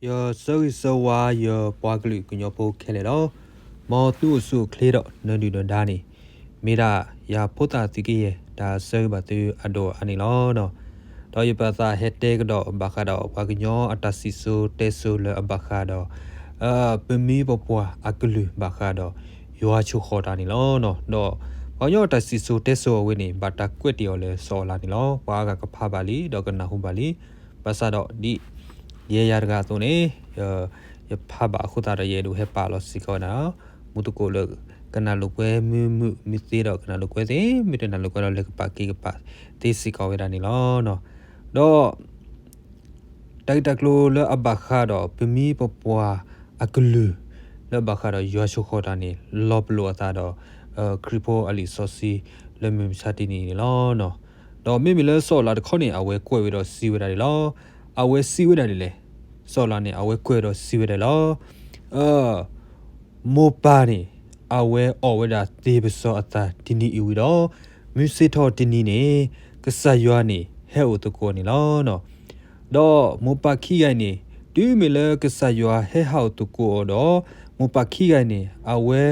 ယဆၢဂ့ၤဆၢဝါယပှၤကလုာ်ကညီဖိခဲလၢာ်လီၤ. မ်သုအိၣ်ဆူၣ်အိၣ်ချ့ဒီးနဒုၣ်နဒါန့ၣ် မ့ၢ်ဒၣ်ယၤဖိသၣ်သုကယဲၢ် တၢ်ဆၢဂ့ၤဘၣ်သုအဒိၣ်အါန့ၣ်လီၤ. ဒီးယပာ်သးဟဲတဲကဒီးဘၣ်ဃးဒီးပှၤကညီအတၢ်စံၣ်စိၤတဲစိၤလၢအဘၣ်ဃးဒီး ပမိၢ်ပပှၢ်အကလုၢ်ဘၣ်ဃးဒီး ယွၤဆိၣ်ဃီၣ်တၢ်န့ၣ်လီၤ. ဒီးပှၤကညီအတၢ်စံၣ်စိၤတဲစိၤအဝဲန့ၣ် ဘၣ်တၢ်ကွဲးတ့ၢ်အီၤလၢစီၤအၤလးန့ၣ်လီၤ. ပှၤအါဂၤကဖးဘၣ်လံ ဒီးကနၢ်ဟူဘၣ်လံ. ဘၣ်ဆၣ်ဒီးဒ် ယဲယၤတဂၤအသိးန့ၣ် ယဖးဘၣ်အဃိသတးဒီး ယအဲၣ်ဒိးဟဲပာ်လီၤစ့ၢ်ကီးဝဲဒၣ် မူသကိးလၢ ကနၣ်လိာ်ကွဲမုာ်မုာ်မုာ်သ့ဒီး ကနၣ်လိာ်ကွဲသ့ မ့ၢ်တနၢ်လိာ်ကွဲဒီးလဲၤကပာ်က့ၤကပာ်သ့စ့ၢ်ကီးဝဲဒၣ်န့ၣ်လီၤ. ဒီး တၢ်ဂ့ၢ်တၢ်ကျိၤလၢအဘၣ်ဃးဒီး ပမိၢ်ပပှၢ်အကလုၢ် လၢအဘၣ်ဃးဒီးယွၤဆိၣ်ဃီၣ်တၢ်န့ၣ် လီၤပလိာ်အသးဒီး ခရံာ်ဖိအလံာ်စီဆှံလၢမုၢ်မဆါတနံၤန့ၣ်လီၤ. ဒီးမ့မ့ၢ်လၢစီၤအၤလးတခီန့ၣ် အဝဲကွဲးဝဲဒီးစံးဝဲဒၣ်န့ၣ်လီၤ. အဝဲစံးဝဲဒၣ်ဒ်လဲၣ်. စီၤအၤလးန့ၣ် အဝဲကွဲးဒီးစံးဝဲဒၣ်လီၤ. မိၢ်ပၢ်န့ၣ် အဝဲအီၣ်ဝဲဒၣ်သ့ပစီအသးတနံၤအံၤဝံၤဒီး မုၢ်ဆ့ၣ်ထီၣ်တနံၤန့ၣ် ကစၢ်ယွၤန့ၣ် ဟဲအိၣ်သကိးန့ၣ်လီၤ. ဒီးမိၢ်ပၢ်ခံဂၤအံၤန့ၣ် တုၤမ့ၢ်လၢကစၢ်ယွၤဟဲဟးအိၣ်သကိးအီၤဒီး မိၢ်ပၢ်ခံဂၤအံၤန့ၣ် အဝဲ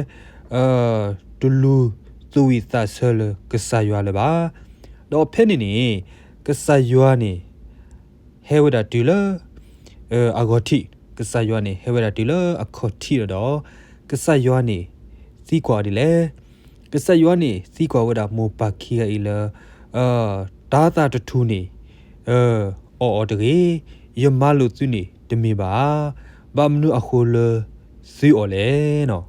တလူၤသူၣ်ဝံၣ်သးဆၢလၢကစၢ်ယွၤလၢၤဘၣ်. ဒီးဖဲန့ၣ်န့ၣ် ကစၢ်ယွၤန့ၣ် ဟဲဝဲဒၣ်တုၤလၢ အဂီၤထံး, ကစၢ်ယွၤန့ၣ် ဟဲဝဲဒၣ်တုၤလၢအခီၣ်ထံးဒီး, ကစၢ်ယွၤန့ၣ် သံကွၢ်ဒ်လဲၣ်. ကစၢ်ယွၤန့ၣ် သံကွၢ်ဝဲဒၣ်မိၢ်ပၢ်ခံဂၤအံၤလၢ တၤသၣ်တထူၣ်န့ၣ် အီၣ်အီၤတဂ့ၤ, ယမၤလိာ်သုန့ၣ်တမ့ၢ်ဘၣ်ဧါ. ဘၣ်မနုၤအဃိလၢသုအီၣ်လဲၣ်.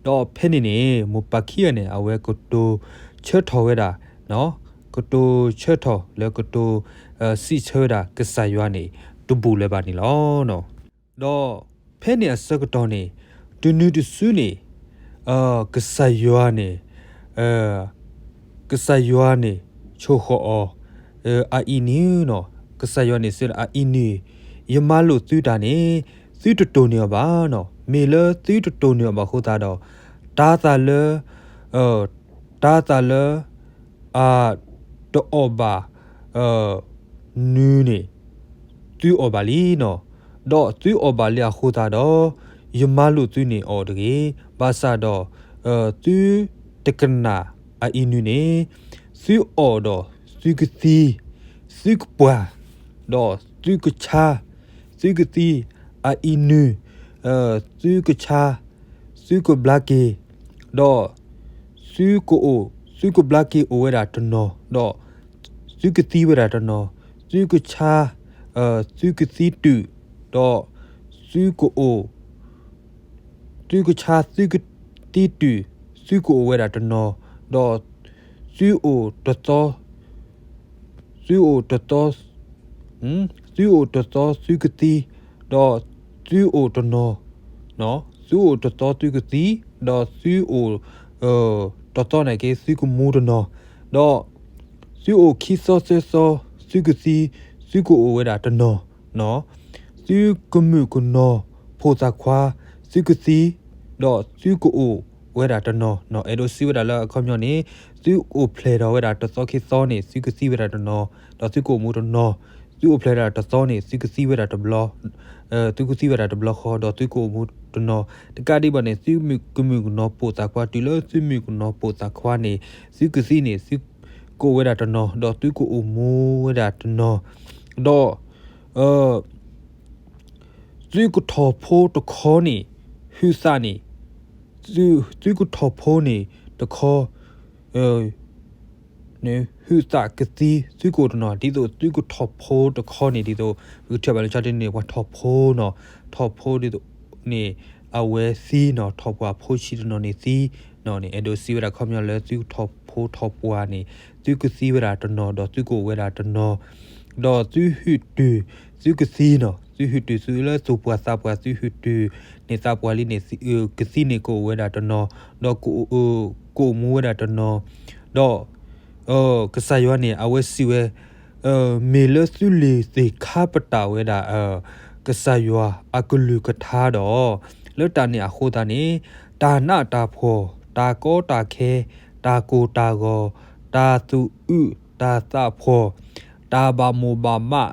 ဒီးဖဲန့ၣ်န့ၣ် မိၢ်ပၢ်ခံဂၤန့ၣ် အဝဲကတိၤဆၢထီၣ်ဝဲဒၣ် ကတိၤဆၢထီၣ်လၢကတိၤ စံးဆၢဝဲဒၣ်ကစၢ်ယွၤန့ၣ် တဘူးလၢၤဘၣ်န့ၣ်လီၤ. ဒီးဖဲန့ၣ်အဆၢကတီၢ်န့ၣ် တုၤနုၤတစုန့ၣ် ကစၢ်ယွၤန့ၣ် ကစၢ်ယွၤန့ၣ် ဆိၣ်ဃီၣ်အီၤ အအံၤန့ၣ်, ကစၢ်ယွၤန့ၣ်စံးဝဲဒၣ် အအံၤန့ၣ် ယမၤလိာ်သုတၢ်န့ၣ် သုတတိၢ်န့ၢ်အီၤဘၣ်. မ့ၢ်လၢသုတတိၢ်န့ၢ်အီၤဘၣ်အဃိသတးဒီး တၤသၣ်လၢ တၤသၣ်လၢ အတအီၣ်ဘၣ် နုၤန့ၣ် သုအီၣ်ဘၣ်လံနီၤ. ဒီးသုအီၣ်ဘၣ်လံအဃိသတးဒီး ယမၤလိာ်သုန့ၣ်အီၤတဂ့ၤ. ဘၣ်ဆၣ်ဒီး သုတကနၣ်အအံၤနုၤန့ၣ် သုအီၣ်ဒီးသုကသံ, သုကပှၢ်, ဒီးသုကဆါ, သုကသံ, အအံၤနုၤ သုကဆါ, သုကဘျါက့ၤ, ဒီးသုကအိၣ်, သုကဘျါက့ၤအိၣ်ဝဲဒၣ်တနီၤ, ဒီးသုကသံဝဲဒၣ်တနီၤ, သုကဆါ, သုကသံတုာ်, ဒီးသုကအိၣ်, သုကဆါ, သုကသံတုာ်, သုကအိၣ်ဝဲဒၣ်တနီၤ, ဒီးသုအိၣ်တသီ သုအိၣ်တသီ, သုအိၣ်တသီသုကသံ, ဒီးသုအိၣ်တနီၤ, သုအိၣ်တသီသုကသံ, ဒီးသုအိၣ်တသီန့ၣ်က့ သုကမူတနီၤ, ဒီးသုအိၣ်ခံသီသၢသီသုကသံ, သုကအိၣ်ဝဲဒၣ်တနီၤ, သုကမုၣ်ကနီၤဖိသၣ်ခွါသုကသံ, ဒီးသုကအိၣ်ဝဲဒၣ်တနီၤ, အဲၣ်ဒိးစံးဝဲဒၣ်လၢအခီပညီန့ၣ် သုအိၣ်ဖျဲၣ်ထီၣ်ဝဲဒၣ်တသီခံသီန့ၣ် သုကသံဝဲဒၣ်တနီၤ, ဒီးသုကအိၣ်မူတနီၤ, သုအိၣ်ဖျဲၣ်ဒၣ်တသီန့ၣ် သုကသံဝဲဒၣ်တဘျီ, သုကသံဝဲဒၣ်တဘျီဃီ ဒီးသုကအိၣ်မူတနီၤ, တကးဒံးဘၣ်န့ၣ် သုမုၣ်ကမုၣ်ကနီၤဖိသၣ်ခွါတုၤလၢသုမုၣ်ကနီၤဖိသၣ်ခွါန့ၣ် သုကသံန့ၣ် သုကအိၣ်ဝဲဒၣ်တနီၤ ဒီးသုကအိၣ်မူဝဲဒၣ်တနီၤ, ဒီး သုကထီၣ်ဖိတခီန့ၣ် ဟုသးန့ၣ်, သုကထီၣ်ဖိန့ၣ်တခီ န့ၣ် ဟုသးကသံ သုကအိၣ်တနီၤ, ဒ်သိးသုကထီၣ်ဖိတခီန့ၣ် ဒ်သိး ပကထံၣ်ဘၣ်လၢဆၢတနံၤန့ၣ် ပှၤထီၣ်ဖိနီၤ, ထီၣ်ဖိဒ်သိးန့ၣ် အဝဲသံနီၤ, ထီၣ်ပှၢ်ဖိဆံးတနီၤန့ၣ်သံနီၤန့ၣ် အဲၣ်ဒိးစံးဝဲဒၣ်ခီပညီလၢသုကထီၣ်ဖိထီၣ်ပှၢ်န့ၣ် သုကသံဝဲဒၣ်တနီၤ ဒီးသုကအိၣ်ဝဲဒၣ်တနီၤ, ဒီးသုဟုၣ်တုၤ သုကသံနီၤ, သုဟုၣ်တုၤသုလၢသူၣ်ပှၢ်သးပှၢ် သုဟုၣ်တုၤန့ၣ်သးပှၢ်လံန့ၣ် ကသံန့ၣ်ကအိၣ်ဝဲဒၣ်တနီၤ, ဒီး ကအိၣ်မူဝဲဒၣ်တနီၤ, ဒီး ကစၢ်ယွၤန့ၣ် အဝဲစံးဝဲ မ့ၢ်လၢသုလ့ၢ်သ့ၣ်ခါပတာ်ဝဲဒၣ် ကစၢ်ယွၤအကလုၢ်ကထါဒီး လၢတၢ်န့ၣ်အဃိသတးန့ၣ် တၢ်နးတၢ်ဖှီၣ် တၢ်ကီတၢ်ခဲ တၢ်ကိၢ်တၢ်ဂီၤ တၢ်သူၣ်အုးတၢ်သးဖှီၣ် တၢ်ဘၣ်မိၣ်ဘၣ်မး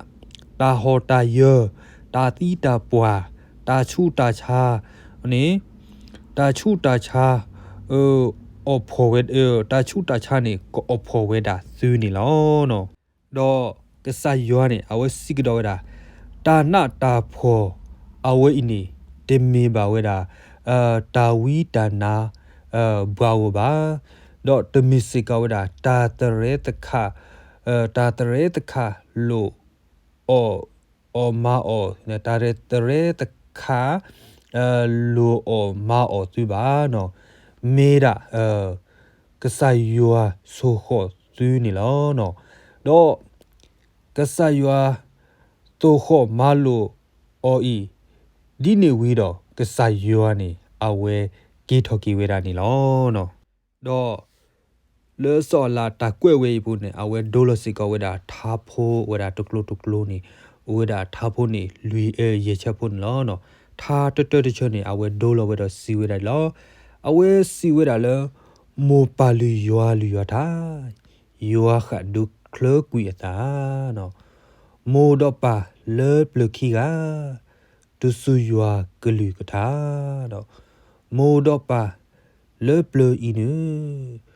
တၢ်ဟီၣ်တၢ်ယၢၤ တၢ်သံတၢ်ပှၢ်, တၢ်ဆူးတၢ်ဆါန့ၣ်, တၢ်ဆူးတၢ်ဆါ, အိၣ်ဖှိၣ်ဝဲ, တၢ်ဆူးတၢ်ဆါန့ၣ် ကအိၣ်ဖှိၣ်ဝဲဒၣ်သုန့ၣ်လီၤ. ဒီးကစၢ်ယွၤန့ၣ် အဝဲစံးကဒီးဝဲဒၣ်, တၢ်နးတၢ်ဖှီၣ်အဝဲအံၤန့ၣ် တမ့ၢ်ဘၣ်ဝဲဒၣ် တၢ်ဝံတၢ်နါ ဘှါဂီၢ်ဘၣ်, ဒီးတမ့ၢ်စ့ၢ်ကီးဝဲဒၣ် တၢ်သရဲသခး, တၢ်သရဲသခးလိာ်အီၣ်, အီၣ်မၤအီၣ်, တၢ်သရဲသခး လိာ်အီၣ်မၤအီၣ်သုဘၣ်, မ့ၢ်ဒၣ် ကစၢ်ယွၤဆိၣ်ဃီၣ်သုန့ၣ်လီၤ. ဒီးကစၢ်ယွၤသိၣ်ဃီၣ်မၤလိာ်အီၤအံၤ ဒ်န့ၣ်ဝံၤဒီး ကစၢ်ယွၤန့ၣ် အဝဲက့ၤထီၣ်က့ၤဝဲဒၣ်န့ၣ်လီၤ. ဒီးလၢစီၤအၤလးတၢ်ကွဲးဝဲအံၤအပူၤန့ၣ် အဝဲဒိလီၤစ့ၢ်ကီးဝဲဒၣ်ထါဖိဝဲဒၣ်တကျိၤတကျိၤန့ၣ်, အိၣ်ဝဲဒၣ်ထါဖိန့ၣ် လွံၢ်ယဲၢ်ဆၢဖိန့ၣ်လီၤ. ထါတတၢတဆၢန့ၣ် အဝဲဒိလီၤဝဲဒီးစံးဝဲဒၣ်လီၤ. အဝဲစံးဝဲဒၣ်လၢ မိၢ်ပၢ်လုၢ်ယွၤလုၢ်ယွၤထါ, ယွၤဃၣ်ဒုးချၢကွံာ်အသး, မိၢ်ဒီးပၢ်လၢပျၢၤခံဂၤ တစူၢ်ယွၤကလုၢ်ကထါ, ဒီးမိၢ်ဒီးပၢ်လၢပျၢၤအံၤန့ၣ်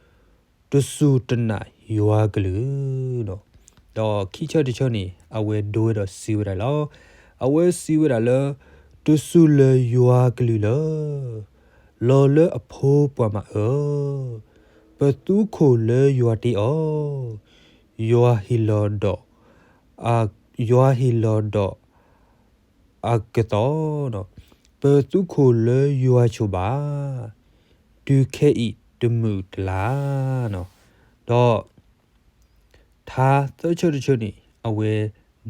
တစူၢ်တနာ်ယွၤကလုၢ်, ဒီးခံဆၢတဆၢန့ၣ် အဝဲဒိဝဲဒီးစံးဝဲဒၣ်လီၤ. အဝဲစံးဝဲဒၣ်လၢ တစူၢ်လၢၤယွၤကလုၢ်လၢ လီၤလၢအဖိပှၤမးအၢ, ပသူခိၣ်လၢယွၤတ့အီၤ, ယွၤဟ့ၣ်လီၤဒီး ယွၤဟ့ၣ်လီၤဒီး အကသီၣ်, ပသူခိၣ်လၢယွၤဆိၣ်ဘၣ်, တုၤခဲအံၤတမုာ်တလၤ, ဒီးထါသၢဆၢတဆၢန့ၣ် အဝဲ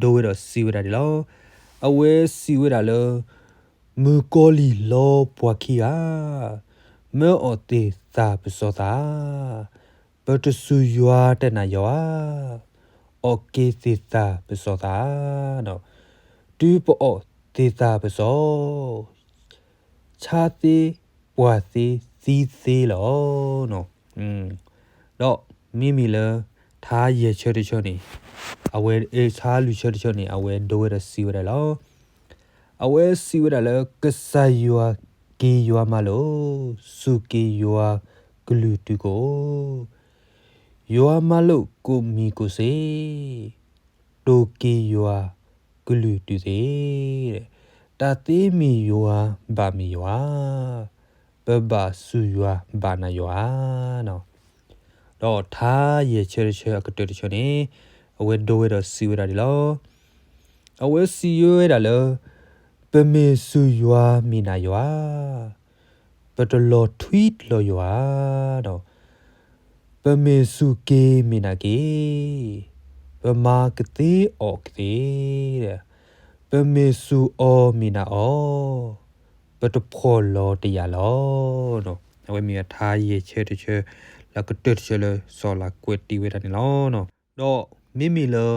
ဒိဝဲဒီးစံးဝဲဒၣ်ဒ်လီၤ. အဝဲစံးဝဲဒၣ်လၢ မုၣ်ကီၤလံၢ်လီၤပှၤခံဂၤ, မၢအီၣ်သ့ၣ်သၣ်ပစီၤသး, ပတစူၢ်ယွၤတနာ်ယွၤဧါ, အီၣ်က့ၤသ့ၣ်သၣ်ပစီၤသး, တုၤပအီၣ်သ့ၣ်သၣ်ပစီၤ ဆါသ့ပှၢ်သ့သံသ့လီၤ. ဒီးမ့မ့ၢ်လၢ ထါယဲၢ်ဆၢတဆၢန့ၣ်, အဝဲ ထါလွံၢ်ဆၢတဆၢန့ၣ် အဝဲဒိဝဲဒီးစံးဝဲဒၣ်လီၤ. အဝဲစံးဝဲဒၣ်လၢ ကစၢ်ယွၤက့ၤယွၤမၤလိာ်, စူၢ်က့ၤယွၤကလုၢ်တုၤကိာ်, ယွၤမၤလိာ်ကိးမံၤကိးစ့ၢ် တိၢ်က့ၤယွၤကလုၢ်တုၤသ့, တၢ်သ့မ့ၢ်ယွၤဘၣ်မ့ၢ်ယွၤ, ပဘၣ်စူၢ်ယွၤဘၣ်နာ်ယွၤဧါ. ဒီးထါယဲၢ်ဆၢတဆၢအကတၢၢ်တဆၢန့ၣ် အဝဲဒိဝဲဒီးစံးဝဲဒၣ်ဒ်လီၤ. အဝဲစံးဝဲဒၣ်လၢ ပမ့ၢ်စူၢ်ယွၤမ့ၢ်နာ်ယွၤ, ပတလီၤထွံလီၤယွၤဒီး ပမ့ၢ်စူၢ်က့ၤမ့ၢ်နာ်က့ၤ, ပမၤကသ့အီၣ်ကသ့, ပမ့ၢ်စူၢ်အီၤမ့ၢ်နာ်အီၤ, ပတဖှီၣ်လီၤတယာ်လီၤ. အဝဲမ့ၢ်အထါယဲၢ်ဆၢတဆၢ လၢကတၢၢ်တဆၢလၢစီၤလၤကွဲးတ့ၢ်ဝဲဒၣ်န့ၣ်လီၤ. ဒီးမ့မ့ၢ်လၢ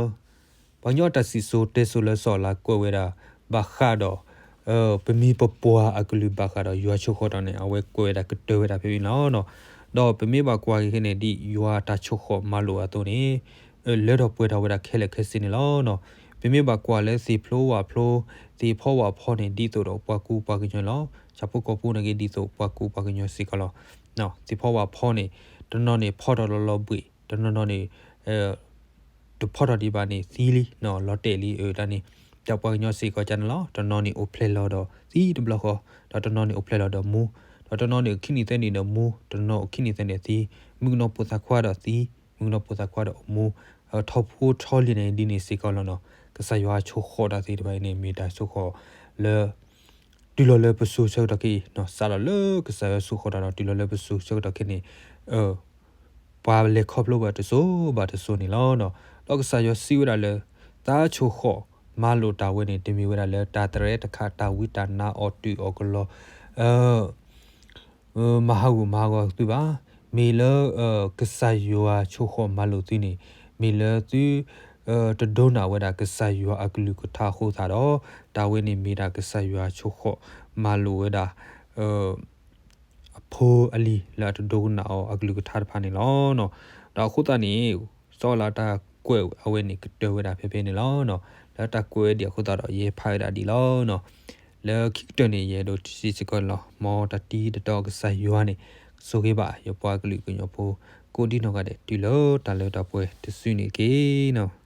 ပှၤကညီတၢ်စံၣ်စိၤတဲစိၤလၢစီၤလၤကွဲးဝဲဒၣ် ဘၣ်ဃးဒီး ပမိၢ်ပပှၢ်အကလုၢ်ဘၣ်ဃးဒီးယွၤဆိၣ်ဃီၣ်တၢ်န့ၣ် အဝဲကွဲးဝဲဒၣ်ကတၢၢ်ဝဲဒၣ်ဖဲန့ၣ်လီၤ. ဒီးပမ့ၢ်ဘၣ်ကွၢ်က့ၤခဲန့ၣ် ဒ်ယွၤတၢ်ဆိၣ်ဃီၣ်မၤလိာ်အသိးန့ၣ် လၢထီၣ်ပှဲၤထီၣ်ဝဲဒၣ်ခဲလၢာ်ခဲဆ့န့ၣ်လီၤ. ပမ့ၢ်ဘၣ်ကွၢ်လၢသ့ၣ်ဖျိဝၣ်ဖျိ သ့ၣ်ဖီဝၣ်ဖီန့ၣ် ဒ်သိးဒီးပှၤကူပှၤကညီလီၤ. ဆၣ်ဖိကီၢ်ဖိန့ၣ်က့ ဒ်သိးပှၤကူပှၤကညီစ့ၢ်ကီးလီၤ. သ့ၣ်ဖီဝၣ်ဖီန့ၣ် တနီၤန့ၣ်ဖီထီၣ်လီၤလီၤဘှံး, တနီၤနီၤန့ၣ် တဖီထီၣ်ဒံးဘၣ်န့ၣ်သံလံ, လီၤတဲာ်လံ, တၢ်န့ၣ် ဒီးပှၤကညီစ့ၢ်ကီးကန့ၣ်လီၤ. တနီၤန့ၣ်အိၣ်ဖျဲၣ်လီၤဒီးသံတဘျီဃီ, ဒီးတနီၤန့ၣ်အိၣ်ဖျဲၣ်လီၤဒီးမူ, ဒီးတနီၤန့ၣ်အိၣ်ခံနံၣ်သၢနံၣ်ဒီးမူ, တနီၤအိၣ်ခံနံၣ်သၢနံၣ်သံ, မုၣ်ကနီၤပိာ်သးခွါဒီးသံ, မုၣ်ကနီၤပိာ်သးခွါဒီးအမူ, ထီၣ်ဖိထီၣ်လံၤန့ၣ်ဒ်န့ၣ်စ့ၢ်ကီးလီၤနီၤ. ကစၢ်ယွၤဆိၣ်ဃီၣ်တၢ်သ့ၣ်တဖၣ်အံၤန့ၣ် မ့ၢ်တၢ်ဆိၣ်ဃီၣ်လၢ တုၤလီၤလၢပစိၤဆၢကတီၢ်ခဲအံၤ, စးထီၣ်လၢကစၢ်ယွၤဆိၣ်ဃီၣ်တၢ်ဒီးတုၤလီၤလၢပစိၤဆၢကတီၢ်ခဲအံၤန့ၣ် ပှၤလဲၤခီဖျိဘၣ်တစိၤဘၣ်တစိၤန့ၣ်လီၤ. ဒီးကစၢ်ယွၤစံးဝဲဒၣ်လၢ သးဆိၣ်ဃီၣ်မၤလိာ်တၢ်ဝဲန့ၣ် တမ့ၢ်ဝဲဒၣ်လၢတၢ်သရဲတခါ တၢ်ဝံတၢ်နါအီၣ်တုၤအီၣ်ကလီ မၤဟးဂူာ်မၤဟးဂီၤသုဘၣ်. မ့ၢ်လၢ ကစၢ်ယွၤဆိၣ်ဃီၣ်မၤလိာ်သုန့ၣ် မ့ၢ်လၢသု တဒိကနၣ်ဝဲဒၣ်ကစၢ်ယွၤအကလုၢ်ကထါအဃိသတးဒီး တၢ်ဝဲန့ၣ်မ့ၢ်ဒၣ်ကစၢ်ယွၤဆိၣ်ဃီၣ်မၤလိာ်ဝဲဒၣ် အဖိအလံၤလၢအတဒိကနၣ်အီၤအကလုၢ်ကထါတဖၣ်န့ၣ်လီၤ. ဒီးအဃိသတးန့ၣ် စီၤအၤလးတၢ်ကွဲးအဝဲန့ၣ်ကတၢၢ်ဝဲဒၣ်ဖဲဖဲန့ၣ်လီၤ. လၢတၢ်ကွဲးဝဲဒံးအဃိသတးဒီး ယဟဲဖးဝဲဒၣ်ဒ်လီၤနီၤ. လၢခံကတၢၢ်န့ၣ် ယအဲၣ်ဒိးစံးစ့ၢ်ကီးန့ၣ်လီၤ. မ်တၢ်တံၤတတီၤကစၢ်ယွၤန့ၣ် ကဆိၣ်ဂ့ၤဘၣ် ယပှၤကလုာ်ကညီဖိ ကိးဒံနီၢ်ဂၤဒဲး တုၤလၢတၢ်လၢတၢ်ပှဲၤတစုန့ၣ်တက့ၢ်နီၤ.